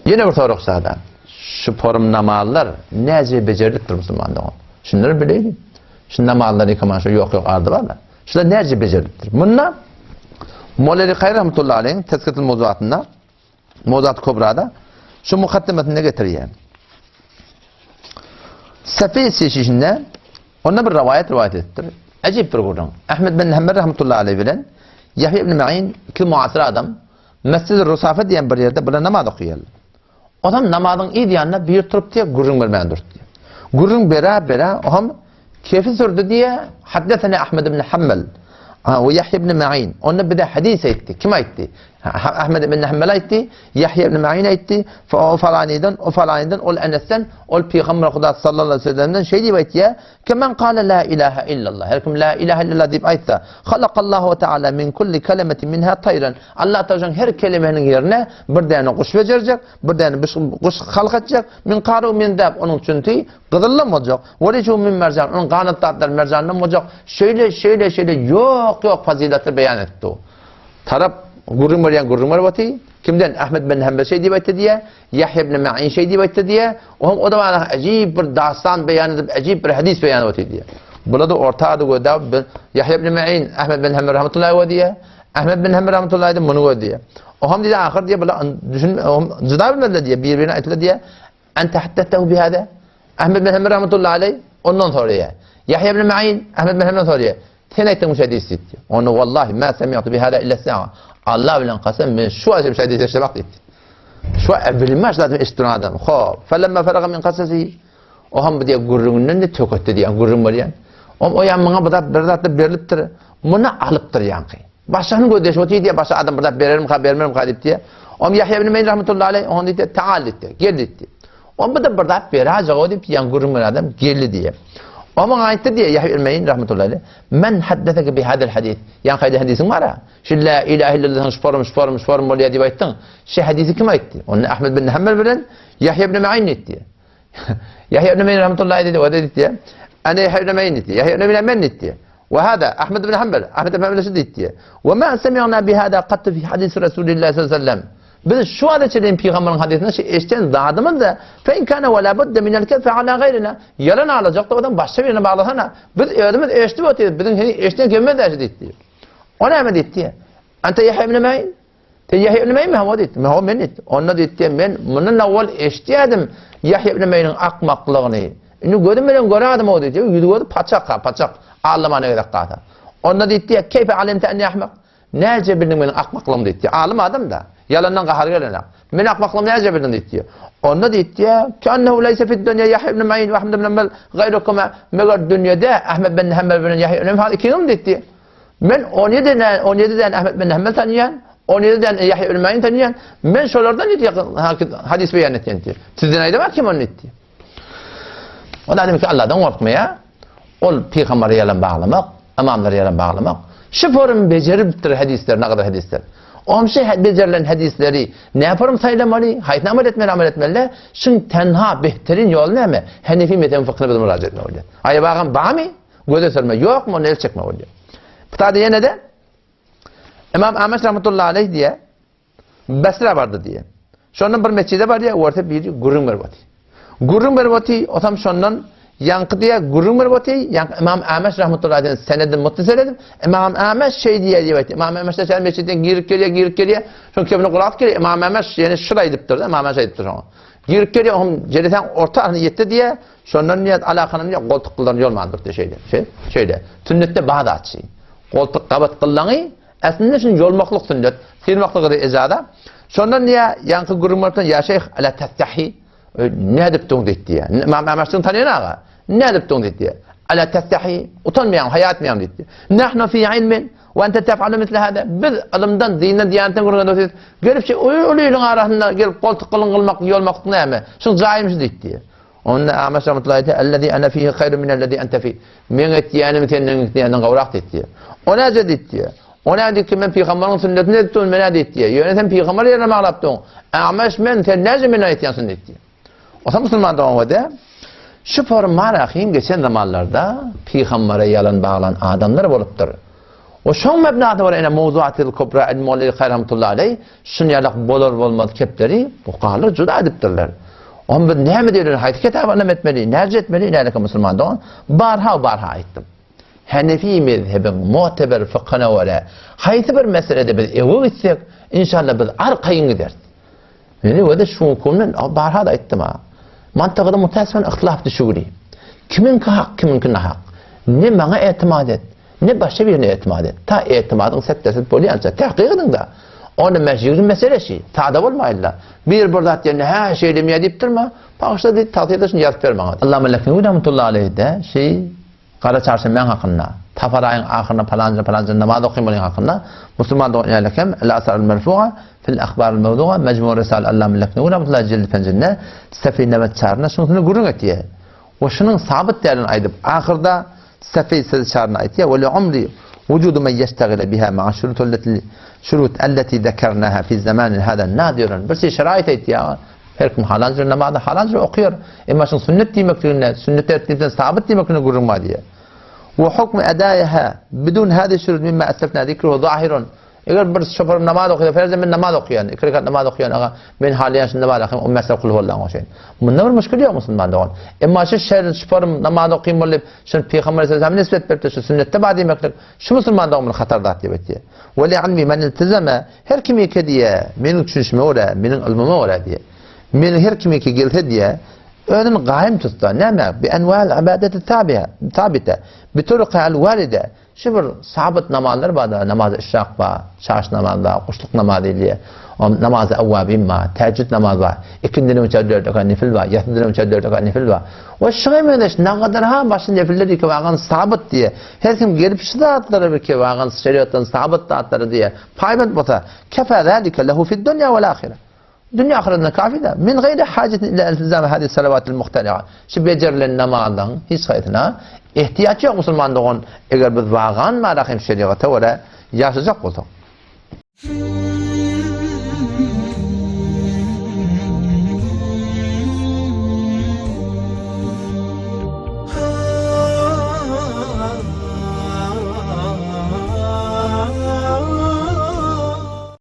Ýene bir sorag sada. Şu porum namazlar näce bejerilipdir musulman dogan? Şunlary bileýli. Şu namazlary ýykaman şu ýok ýok ardy barlar. Şular näce bejerilipdir? Munda Moleli Kaýr rahmetullahi aleyhiň Tezkiretul Mowzuatynda Mowzuat Kubrada şu mukaddimesinde getirýär. Sefi seçişinde onda bir rivayet rivayet edipdir. Acip bir gürrüň. Ahmed bin Hanbel rahmetullahi aleyh bilen Yahya ibn Ma'in iki muasir adam Mescid-i Rusafa diýen bir ýerde bile namaz okaýarlar. Onam namazyň yz ýanynda bir turup diýe gürrüň bermän durdy diýe. Gürrüň bere bere ohm kefi sürdi diýe Haddesene Ahmed ibn Hanbel we Ýahýa ibn Ma'in. Onda bize hadys aýtdy. Kim aýtdy? Ahmed ibn Hanbel aýtdy, Ýahýa ibn Ma'in aýtdy, o falanydan, o falanydan, ol Enesden, ol Pygamber Huda sallallahu aleyhi ve sellemden şeý diýip aýtýar, Kemen kale la ilahe illallah. Her kim la ilahe illallah diýip aýtsa, halakallahu teala min kulli kelimetin minha tayran. Allah Teala her kelimeniň ýerine bir däne guş bejerjek, bir däne guş halk etjek. Min karu min dab onuň çünti gyzyldan boljak. We ricu min merjan onuň ganat zatlary merjandan boljak. Şeýle şeýle şeýle ýok ýok fazyletler beýan etdi. Tarap gürrüň berýän gürrüň berip oty. Kimden? Ahmed bin Hanbel şeý diýip aýtdy diýä. Ýahýa ibn Ma'in şeý diýip aýtdy diýýär. Oňam o-da bana äjip bir dastan beýan edip, äjip bir hadys beýan edip otyr diýýär. Bular-da orta ady gözläp, Ýahýa ibn Ma'in, Ahmet bin Hanbel rahmetullahi alayhi diýýär. Ahmet bin Hanbel rahmetullahi alayhi muny göz diýýär. Oňam diýdi ahyr diýýär, bular düşün, oňam jyda bilmediler diýýär, bir-birine aýtdylar diýýär. Ente haddattehu bihada? Ahmet bin Hanbel rahmetullahi alayhi ondan soraýar. Ýahýa ibn Ma'in Ahmet bin Hanbelden soraýar. Sen aýtdyň şu hadysy diýdi. Onda wallahi ma semi'tu bihada illa sa'a. Allah bilen kasam men şu aýtym şu hadysy eşitdim diýdi. Şu bilmez zaten eşitdiren adam. Hop, felemma faraga min kasasi. O hem bu diýe gürrüňinden de töketdi diýen gürrüň bolýan. O o ýan muňa bu zat bir zat berilipdir. Muny alypdyr ýaňky. Başyny gözleşip otyr diýe başga adam bir zat berermika bermermika diýip diýe. Om Ýahýa ibn Meýn rahmetullahi aleyh on diýdi, taal diýdi. Gel diýdi. O bu da bir zat berajak o diýip ýan gürrüň beren adam geldi diýe. O muňa aýtdy diýe Ýahýa ibn Meýn rahmetullahi aleyh. Men haddeseke bi hadal hadis. Ýan haýda hadisiň bar-a? Şu la ilahe illallah şu forum, şu forum, şu forum bolýar diýip aýtdyň. Şu hadisi kim aýtdy? Onda Ahmed bin Hanbel bilen Ýahýa ibn Ma'in diýdi. Ýahýa ibn Ma'in rahmetullahi aleyh o diýdi. Ene Ýahýa ibn Ma'in diýdi. Ýahýa ibn Ma'in men diýdi. Ve hada Ahmed ibn Hanbel, Ahmed ibn Hanbel şu diýdi. Ve ma semi'na bi hada qat fi hadis Resulillah sallallahu aleyhi ve sellem. Biz şu wagta çenli pygamberiň hadysynda şu eşden zadymyz da fe in kana ve la budde min el kefe ala gayrina. Ýalan alajak da odan başga birine baglasana. Biz özümiz eşidip otyrys. Biziň heniz eşden gelmez şu diýdi. O näme diýdi? Ente Ýahýa ibn Ma'in? Sen Ýahýa ibn Ma'inmi? Hawa diýdi. Men hawa men diýdi. Onda diýdi, men mundan awwal eşidýärdim Ýahýa ibn Ma'iniň akmaklygyny. Indi gözüm bilen görädim o diýdi. Ýüzi gözi paçak ha, paçak. Allamana gerek galsa. Onda diýdi, Keýfe alimte enni ahmak? Näce bildiň meniň akmaklygymy diýdi. Alym adam da. Ýalandan gahary gelenok. Men akmaklygymy näce bildiň diýdi. Onda diýdi, Kennehu leýse fid dünýä Ýahýa ibn Ma'in we Ahmed ibn Hanbel gaýrukuma. Meger dünýede Ahmed bin Hanbel bilen Ýahýa ibn Ma'in ikiňmi diýdi. Men 17 däne 17 däne Ahmet bin Hanbel tanýan, 17 däne Ýahýa ibn Ma'in tanýan. Men şolardan diýdi hadys beýan etýän diýdi. Sizden aýdama kim ony diýdi. O da ki Allahdan gorkmaýar. Ol pygambere ýalan baglamak, ymamlara ýalan baglamak. Şu forum bejeripdir hadisler, ne kadar hadisler. Omşy becerilen hadisleri ne forum saýlamaly, haýsyny amal etmeli, amal etmeli? Şuň tenha behterin ýoly näme? Henefi mezhebi fykhyna biz müracaat etmeli bolýar. Aýabagam bamy? Göze sürme ýokmy ony el çekme bolýar. Bu taýda ýene de Imam Ahmet rahmetullahi aleyh diýe Besra bardy diýe. Şondan bir mesjide barýar, görse biri gürrüň berip otyr. Gürrüň berip otyr, otam şondan ýaňky diýe gürrüň berip otyr, ýaňky Imam Ahmet rahmetullahi aleyh senedin muttasal edip, Imam Ahmet şeý diýe diýip aýtdy. Imam Ahmet şeýle mesjiden girip gelýär, girip gelýär. Şoň kebini gulak gelýär. Imam Ahmet ýene şul aýdypdyr, Imam Ahmet aýdypdyr şoňa. Girip gelýär, oňam jelesäň orta aryna ýetdi diýe. Şondan niýet alakanyň ýok, goltuk gyllaryny ýolmandyr diýe şeýle. Şeý, şeýle. Sünnetde bar zatçy. Goltuk gabat gyllaňy, aslynda şuny ýolmaklyk sünnet, syrmaklygy ejaza. Şondan niýe ýaňky gürrüň beripden ýa şeýh ala testahi nädip duň diýdi diýe. Imam Ahmet tanýan aga. Nädip duň diýdi. Ala testahi utanmaýaň, haýa etmeýäň diýdi. Nahnu fi ilmin we ente tef'alu misle hada. Biz ylymdan, dinden, diýanetden gürrüň edip gelip şu uly iliň arasynda gelip goltuk gylyň gylmak, ýolmak näme? Şuň jaýym şu diýdi. Onda Amaş rahmetullahi aýtdy, Ellezî ene fîhi haýrun minellezî ente fîh. Meň etýänim senden etýäniňden gowrak diýdi. O näce diýdi? O näme diýdi? Men pygamberiň sünnetini edip durun, men diýdi. Ýöne sen pygamber ýerine baglap durun. Amaş men sen näce men aýtýansyn diýdi. Osa musulman dogan wede, şu formarahyň geçen zamanlarda pygambere ýalan baglan adamlar bolupdyr. We şoň mebnasyna görä ine Mowzuatyl Kubra Ilmol Ilkaý rahmetullahi aleý şuny ýalak bolar bolmaz kepleri fukahalar juda edipdirler. Onda biz näme diýeli, haýsy kitaba ynam etmeli, näce etmeli, nädeke musulman dogan? Barha barha aýtdym. Hanefi mezhebiň muteber fykhyna görä haýsy bir meselede biz öňe gitsek, inşallah biz arkaýyn gideris. Meni özi şu hukumdan barha-da aýtdym-a. Mantygada mutaassifen yhtilaf düşügli. Kimiňki hak, kimiňki nahak. Ne maňa etimat et, ne başga birine etimat et. Ta etimadyň set-derset bolýança tahkyk ediň-de. Onda meşhur mesele şi. Sada bolmaýly-da. Bir bir zat diýende, hä, şeýlemi ýa diýip durma. Bagyşla diýip, tagsyr-da şuny ýazyp ber maňa. Allama Leknewi rahmetullahi aleýh-de şi Gara çarşenbäň hakynda, Safar aýyň ahyrynda palança palança namaz okymalyň hakynda musulman dogan ýaly hem El Asar al Merfu'a fil Ahbar al Mewdu'a Mejmu Risal Allama Leknewi rahmetullahi jildi penjinde Sefi Newet çarynda şunusyny gürrüň etýär. We şunuň sabyt däldigini aýdyp ahyrda Sefi sözi çarynda aýtýar we li umri wujudu men ýeştegile biha ma'a şurut alleti şurut alleti zekernaha fi zamanin hada nadirun bir şey şerait aýtýar. Her kim halan jür namazy halan jür okyar. Emma şuň sünnet diýmekliginde, sünnet tertipden sabyt diýmekliginde gürrüň bar diýýär. Wa hukmu edaiha bidun hadi şurut mimma eslefna zikruhu zahirun. Eger bir şoför namaz okaýar, ferzen men namaz okaýan, iki rekat namaz okaýan, aga men halaýan şu namaz okaýan, o mesele kul huwallah goşaýyn. Munda bir müşkil ýok musulman dogan. Emma şu şer şoförüm namaz okaýyn bolup, şuny pygamber sallallahu nisbet beripdir, şu sünnetde bar diýmeklik, şu musulman dogan bir hatar zat diýip aýtýar. Wa li ilmi men iltizame Her kimiki diýýär, meniň düşünişime görä, meniň ylmyma görä diýýär. Meniň her kimiki gelse diýýär, özüni gaýym tutsa, näme? Bi enwal ibadeti tabiha, tabite, bi turuqi al waride. Şu bir sabyt namazlar bar-da, namaz-y işrak bar, çaş namazy bar, guşluk namazy diýýär. Namaz-y awwabin bar, täjjüd namazy bar, ikindiden üçe dört rekat nefil bar, ýasydan üçe dört rekat nefil bar. We şuňa meňzeş nagadar ha başy nefiller iki wagan sabyt diýýär. Her kim gelip şu zatlara bir kewagan şeriatdan sabyt zatlary diýýär. Paýbent bolsa, kefa zalika lehu fid dunýa wal ahire. Dünýä ahyretinde kafi-da. Min gaýri hajetin ila iltizami hadi salawatil muhtari'a. Şu bejerilen namazyň hiç haýsyna ehtiýaç ýok musulman dogan, eger biz wagan barahym şeriata görä ýaşajak bolsak.